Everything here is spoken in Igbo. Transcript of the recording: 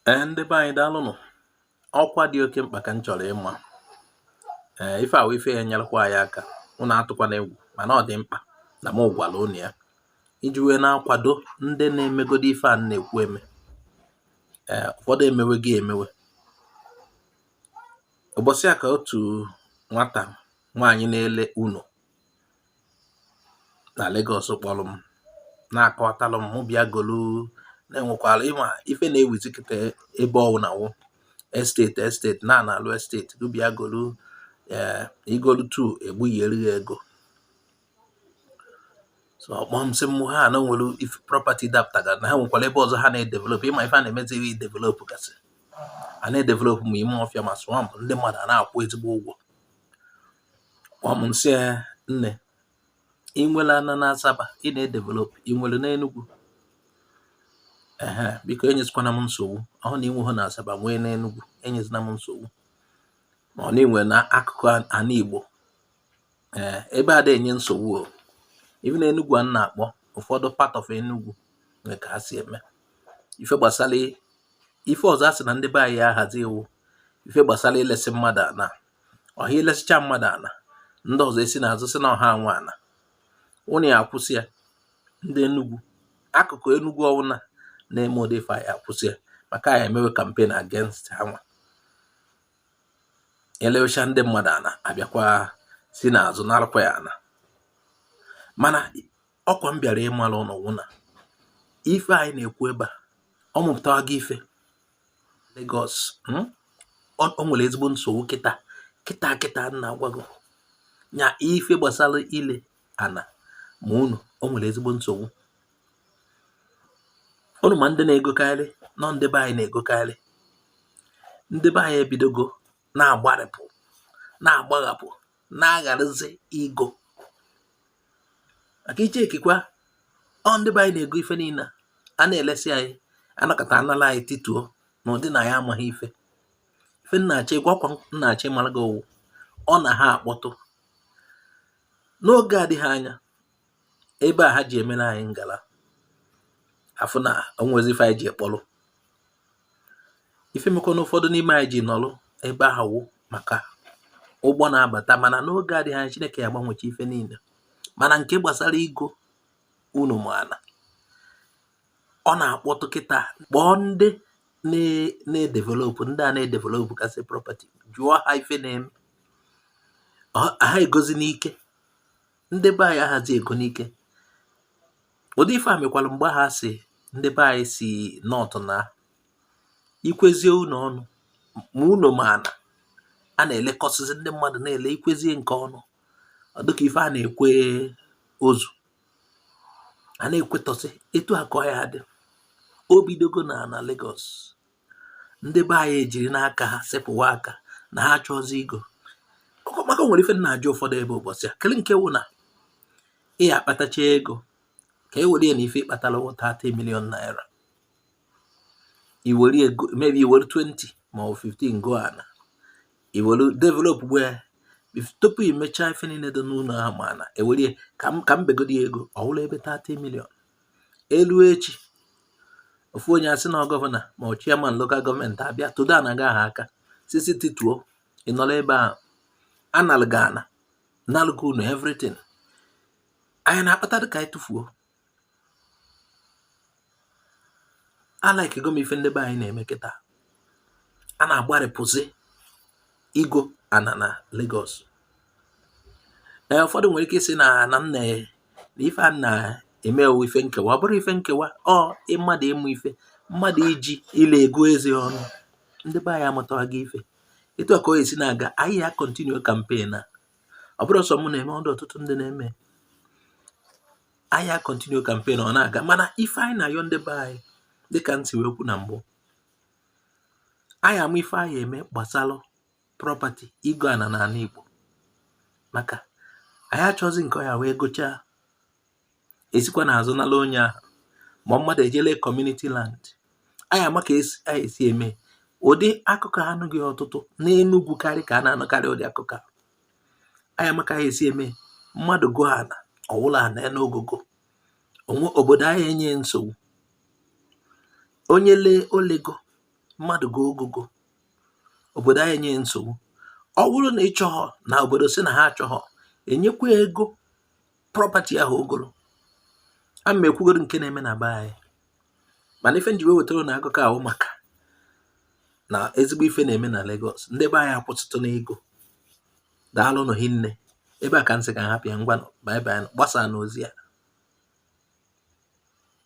Ee, ndị be anyị, daalụnụ. Ọkwa dị oke mkpa ka m chọrọ ịma. Ee, ife a wụ ife ya enyelụkwa anyị aka. Unu atụkwana egwu, mana ọ dị mkpa na m gwara unu ya iji wee na-akwado ndị na-emegodo ife a na-ekwu eme. Ee, ụfọdụ emewe gị emewe. Ụbọchị a ka otu nwata nwaanyị na-ele unu na Lagos kpọrọ m na-akọwatalụ m, mụ bịa golu na-enwekwara ịma ife na-ewuzi kịta ebe ọwụ na wụ estate, estate na na-alụ estate, gụ bịa golu. Ee, igolu tu egbugheri ya ego. So ọkpọ m sị m ha na nwere ife property dapụtagara na ha nwekwara ebe ọzọ ha na-edevelop. Ịma ife a na-emezi develop gasị, a na-edevelop ma ime ọfịa ma swamp, ndị mmadụ a na-akwụ ezigbo ụgwọ. Kpọọ m, nsị ya, nne, ị nwere ana na Asaba ị na-edevelop, ị nwere n'Enugu? Ehe, biko enyezikwana m nsogbu. Ọ na inwe na Asaba, nwee n'Enugu, enyezina m nsogbu. Ma ọ na inwe na akụkụ ana Igbo, ee, ebe a da enye nsogbu o. Even Enugu a na-akpọ ụfọdụ part of Enugu nwere ka ha si eme ife gbasara ife ọzọ. A sị na ndị be anyị ahazi iwu ife gbasara ilesi mmadụ ana ọha, ilesicha mmadụ ana, ndị ọzọ esi n'azụ sị na ọha anwa ana. Unu ya akwụsị ya. Ndị Enugu, akụkụ Enugu ọwụna na-eme ụdị ife anyị, akwụsị ya, maka anyị emewe campaign against ha. Nwa elewecha ndị mmadụ ana, abịakwa si n'azụ narakwa ya ana. Mana ọkwa m bịara ịmara ụnụ wụ na ife anyị na-ekwu ebe a, ọ mụpụtawa gị ife Lagos, O nwere ezigbo nsogbu kịta kịta kịta m na-agwa gị nya ife gbasara ile ana ma unu. O nwere ezigbo nsogbu. Unu ma ndị na-egokarị nọ, ndị be anyị na-egokarị. Ndị be anyị ebidogo na-agbarịpụ, na-agbaghapụ, na-agharazi igo maka iche ekikwa. Ọ ndị be anyị na-ego ife niile a na-elesi anyị, anakọta anala anyị tituo na ụdị na ya amaghị ife. Ife nna-achọ ịgwa, ọkwa nna-achọ ịmara gị owu, ọ na ha akpọtụ n'oge adịghị anya ebe a ha ji emere anyị ngala afụ na onwezi ife anyị ji ekpọrọ ife mekwa na ụfọdụ n'ime anyị ji nọrọ ebe ahụ wụ maka ụgbọ na-abata. Mana n'oge adịghị anya, Chineke ya agbanwecha ife niile. Mana nke gbasara igo unu ma ana, ọ na-akpọtụ kịta. Kpọọ ndị na-edevelop, ndị a na-edevelop kasị property, jụọ ha ife na-eme ha egozi n'ike. Ndị be anyị ahazi ego n'ike. Ụdị ife a mekwara mgbe ha si ndị be anyị si north na ikwezie unu ọnụ ma unu ma ana a na-elekọsịsị ndị mmadụ na-ele ikwezie nke ọnụ. Ọ dịka ife a na-ekwe ozu a na-ekwetọsị etu a ka ọ ya dị. O bidogo na na Lagos, ndị be anyị ejiri n'aka ha sepụwa aka na ha achọzi igo, maka o nwere ife m na-ajụ ụfọdụ ebe ụbọchị a kele nke wụ na ị ya akpatacha ego ka e were ya na ife ịkpatara wụ 30 million naira, i were ego maybe i were 20 ma ọ bụ 15 go ana, i were develop gbe tupu i mechaa ife niile dị n'ụlọ ahụ, ma ana ewere ya ka m begodi ya ego ọ wụrụ ebe 30 million elu. Echi ofu onye asị na governor ma ọ chairman local government abịa tụdo anaga aha aka sisi tituo, ị nọrọ ebe ahụ analụga ana, nalụga unu everything. Anyị na-akpata dị ka anyị tụfuo. Alaikego m ife ndị be anyị na-eme kịta, a na-agbarịpụzi igo ana na Lagos. Ee, ụfọdụ nwere ike ịsị na na m na ife a na-eme wụ ife nkewa. Ọ bụrụ ife nkewa, ọ mmadụ ịmụ ife, mmadụ iji ile ego eze ọnụ. Ndị be anyị amụtaghị ife etu a ka ọ esi na-aga. Anyị ya continue campaign a. Ọ bụrụ sọ mụ na-eme, ọdụ ọtụtụ ndị na-eme. Anyị ya continue campaign, ọ na-aga. Mana ife anyị na-ayọ ndị be anyị, dịka ntị wee kwu na mbụ, anyị ama ife anyị eme gbasalụ property, igo ana n'ala Igbo, maka anyị achọzi nke ọ ya wee gochaa esikwa n'azụ nala onye ahụ, ma mmadụ ejele community land. Anyị ama ka esi anyị esi eme ụdị akụkọ ha anụghị ọtụtụ n'Enugwu karị ka a na-anụkarị ụdị akụkọ a. Anyị ama ka anyị esi eme mmadụ gụọ ana ọwụla ana ya n'ogogo onwe obodo anyị enye nsogbu. Onye lee olego Mmadụ goo ogogo, obodo anyị enye nsogbu. Ọ bụrụ na ị chọghọ na obodo si na ha achọghọ, enyekwa ya ego property ahụ ogolo. A ma ekwugoro nke na-eme na be anyị, mana ife nji wee wetara na akụkọ ahụ maka na ezigbo ife na-eme na Lagos. Ndị be anyị akwụsịtụ n'ego. Daalụnụ hinne. Ebe a ka m sị ka m hapụ ya. Ngwanụ, bye bye. Gbasaa n'ozi a.